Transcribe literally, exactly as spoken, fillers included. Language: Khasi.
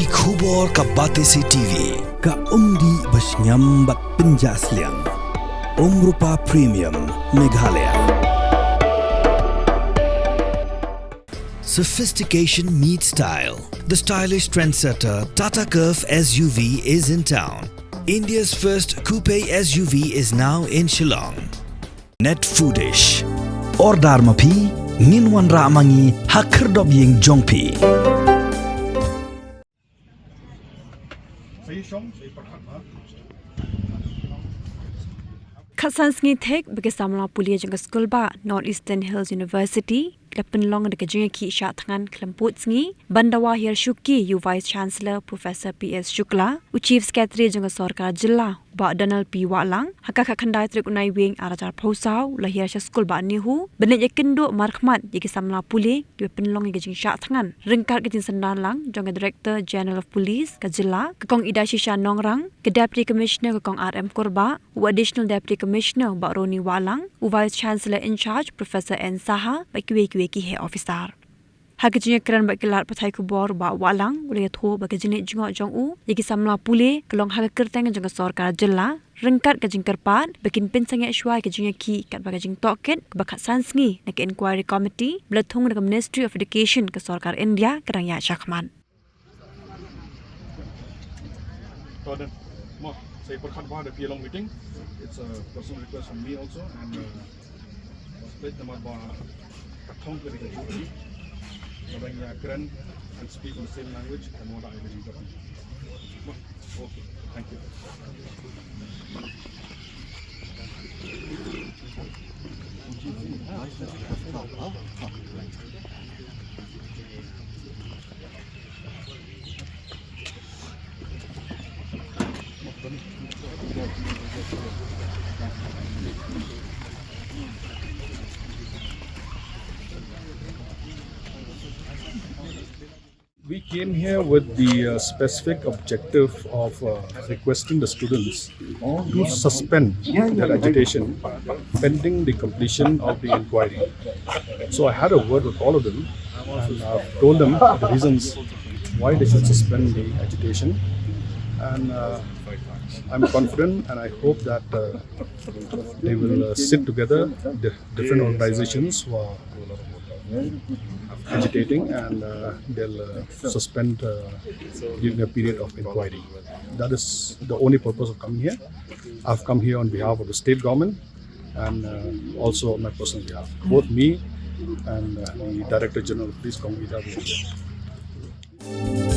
Ki khubor ka Batesi T V, ka umdih ba shngiam bad pynjah sliang. Umrupa Premium, Meghalaya. Sophistication meets style. The stylish trendsetter Tata Curvv S U V is in town. India's first coupe S U V is now in Shillong. Net Foodish. Order ma phi, ngin wanrah ma ngi ha khyrdop ïing jong phi. Khatsan sngi thik ba ki samla pule jong ka skulbah North Eastern Hills University ki la pynlong da ka jingïakhih shah thngan khlem pud sngi ban dawa hiar shuki ïa u Vice Chancellor Professor P S Shukla, u Chief Secretary jong ka sorkar jylla Bah Donald P Wahlang, ha ka khatkhyndai tarik u Naiwieng arhajar arphew saw, u la hiar sha skulbah NEHU ban leit ïakynduh markhmat ïa ki samla pule kiba pynlong ïa ka jingshah thngan ryngkat ka jingsynran lang jong ka Director General of Police ka jylla, ka Kong Idashisha Nongrang, ka Deputy Commissioner ka Kong R M Kurbah, u Additional Deputy Commissioner Bah Roni Wahlang, u Vice Chancellor in charge Professor N Saha bad kiwei kiwei ki heh officer. Ha ka jingïakren bad ki lad pathai khubor, Bah Wahlang u la ïathuh ba ka jingleit jngoh jong u ïa ki samla pule ka long ha ka kyrteng jong ka sorkar jylla ryngkat ka jingkyrpad ba kin pynsangeh shuwa ïa ka jingïakhih katba ka jingtohkit kaba khatsan sngi na ka Inquiry Committee ba la thung da ka Ministry of Education ka sorkar India ka dang ïaid shakhmat. Pardon. Mo, sa pyrkhat ba da phi long meeting. It's a personal request from me also, and, uh, Split them up by Katong ke dei ka Juti. Orang yang keren and speak in the same language and what I really got. Okay, thank you. We came here with the, uh, specific objective of, uh, requesting the students to suspend their agitation pending the completion of the inquiry. So I had a word with all of them, and I've told them the reasons why they should suspend the agitation. And, uh, I'm confident, and I hope that, uh, they will, uh, sit together, the different organizations who are agitating, and, uh, they'll, uh, suspend, uh, during a period of inquiry. That is the only purpose of coming here. I've come here on behalf of the state government and, uh, also on my personal behalf. Both me and, uh, the Director General of Police, Kong Ida, were here.